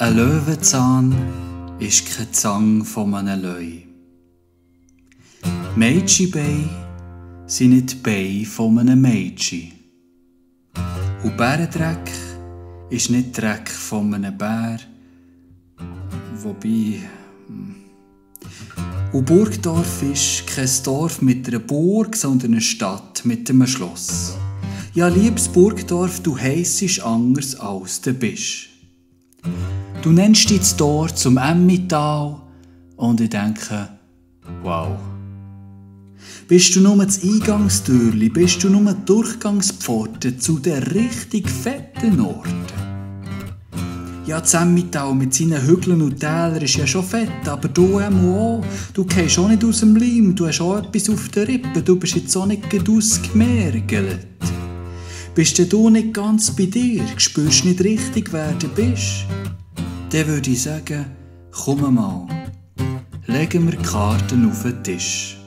Ein Löwenzahn ist kein Zang von einem Löwe. Mädchenbeine sind nicht die Beine von einem Mädchen. Und Bärendreck ist nicht Dreck von einem Bär. Wobei... Und Burgdorf ist kein Dorf mit einer Burg, sondern eine Stadt mit einem Schloss. Ja, liebes Burgdorf, du heissest anders als du bist. Du nennst dich das Tor zum Emmental und ich denke, wow. Bist du nur das Eingangstürli, bist du nur die Durchgangspforte zu den richtig fetten Orten? Ja, das Emmental mit seinen Hügeln und Tälern ist ja schon fett, aber du auch. Du gehst auch nicht aus dem Leim, du hast auch etwas auf den Rippen, du bist jetzt auch nicht ausgemergelt. Bist du nicht ganz bei dir, spürst nicht richtig, wer du bist? Dann würde ich sagen, komm mal, legen wir die Karten auf den Tisch.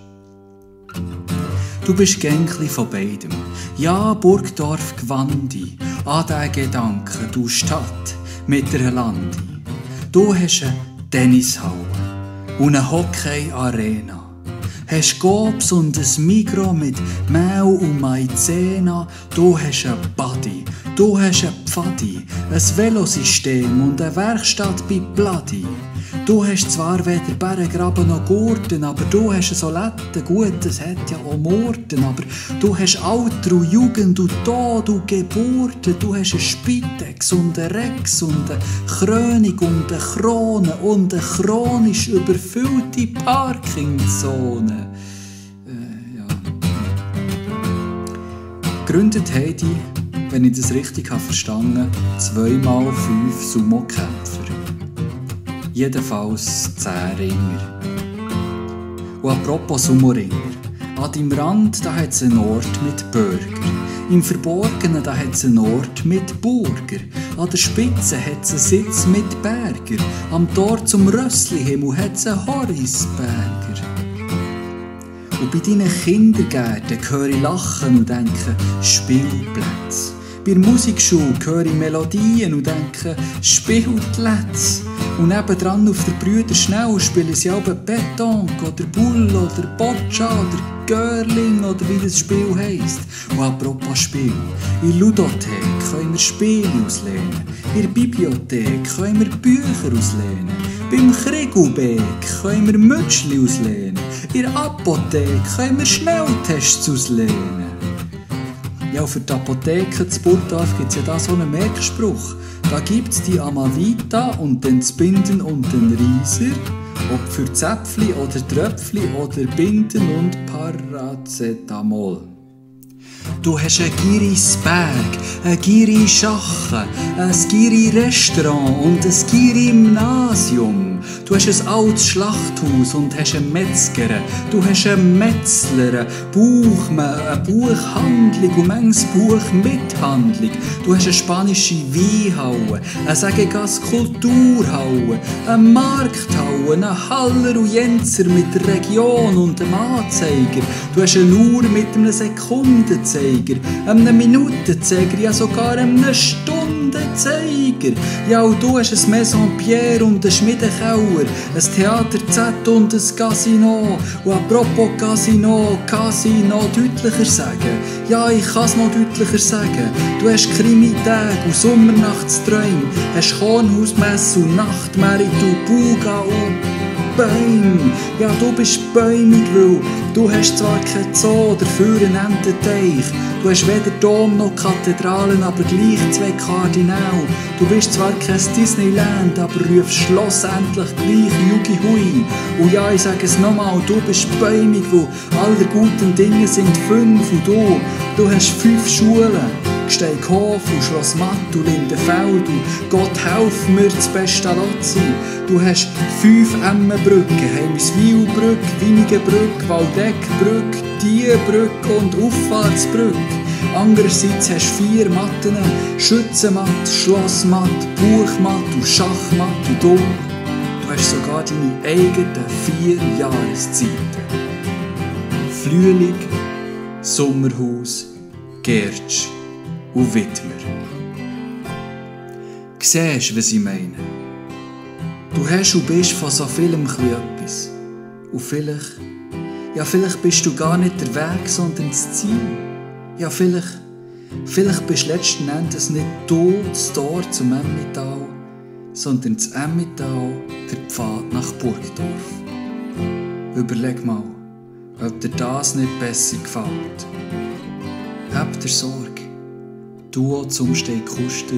Du bist Gänkli von beidem. Ja, Burgdorf Gwandi, an diesen Gedanken, du Stadt mit einer Landi. Du hast eine Tennishalle und eine Hockey-Arena. Hast Gobs und ein Migros mit Mehl und Maizena. Du hast einen Buddy, du hast einen Pfadi, ein Velosystem und eine Werkstatt bei Pladi. Du hast zwar weder Bärengraben noch Gurten, aber du hast Soletten, gut, das hat ja auch Murten, aber du hast Alter und Jugend und Tod und Geburten, du hast eine Spitex und einen Rex und eine Krönung und eine Krone und eine chronisch überfüllte Parkingzone. Gegründet haben die, wenn ich das richtig verstanden habe, 2x5 Sumo-Kämpfer. Jedenfalls 10 Ringer. Und apropos Sumo-Ringer. An deinem Rand hat es einen Ort mit Burger. Im Verborgenen hat es einen Ort mit Burger. An der Spitze hat es einen Sitz mit Berger. Am Tor zum Rösslihimmel hat es einen Horisberger. Und bei deinen Kindergärten höre ich lachen und denke Spielplätze. Bei der Musikschule höre ich Melodien und denke Spielplätze. Und nebendran auf der Brüder schnell spielen sie auch Betonk oder Bull oder Boccia oder Görling oder wie das Spiel heisst. Und apropos Spiel, in der Ludothek können wir Spiele auslehnen, in der Bibliothek können wir Bücher auslehnen, beim Kriegelbeck können wir Mütschli auslehnen, in der Apotheke können wir Schnelltests auslehnen. Ja, für die Apotheke zu Burgdorf gibt es ja da so einen Merkspruch. Da gibt es die Amavita und den Zbinden und den Reiser, ob für Zäpfli oder Tröpfli oder Binden und Paracetamol. Du hast ein Girisberg, ein Girischachen, ein Giri-Restaurant und ein Giri-Gymnasium. Du hast ein altes Schlachthaus und hast einen Metzger. Du hast einen Metzler, einen Buchmann, eine Buchhandlung und manches Buchmithandlung. Du hast eine spanische Weinhalle, eine Sägegas-Kulturhalle, eine Markthalle, einen Haller und Jenzer mit der Region und einem Anzeiger. Du hast eine Uhr mit einem Sekundenzeiger, einem Minutenzeiger, ja sogar einem Stundenzeiger. Ja, und du hast ein Maison Pierre und einen Schmiedekeller, ein Theater Z und ein Casino. Und apropos Casino, deutlicher sagen. Ja, ich kann es noch deutlicher sagen. Du hast Krimi-Tage und Sommernachtsträume, hast Kornhausmesse und Nachtmerit und Buga und Bäume. Ja, du bist bäumig, weil du hast zwar kein Zoo, dafür einen Ententeich. Du hast weder Dom noch Kathedralen, aber gleich 2 Kardinäle. Du bist zwar kein Disneyland, aber rufst schlussendlich gleich Yugi Hui. Und ja, ich sage es nochmal, du bist bäumig, wo alle guten Dinge sind 5 und du hast 5 Schulen. Gsteighof und Schloss Matt und Lindenfeld und Gott helf mir das Pestalozzi. Du hast 5 Emmenbrücken, Heimiswilbrücke, Winigenbrücke, Waldeckbrücke, Diebrücke und Auffahrtsbrücke. Andererseits hast du 4 Matten, Schützenmatt, Schlossmatt, Buchmatt und Schachmatt und du hast sogar deine eigenen 4 Jahreszeiten. Frühling, Sommerhaus, Gärtsch und Widmer. Siehst du, was ich meine? Du hast und bist von so vielem etwas. Und vielleicht bist du gar nicht der Weg, sondern das Ziel. Ja, vielleicht bist letzten Endes nicht du das Tor zum Emmental, sondern das Emmental der Pfad nach Burgdorf. Überleg mal, ob dir das nicht besser gefällt. Hab dir Sorge, du auch zum Steg Kuster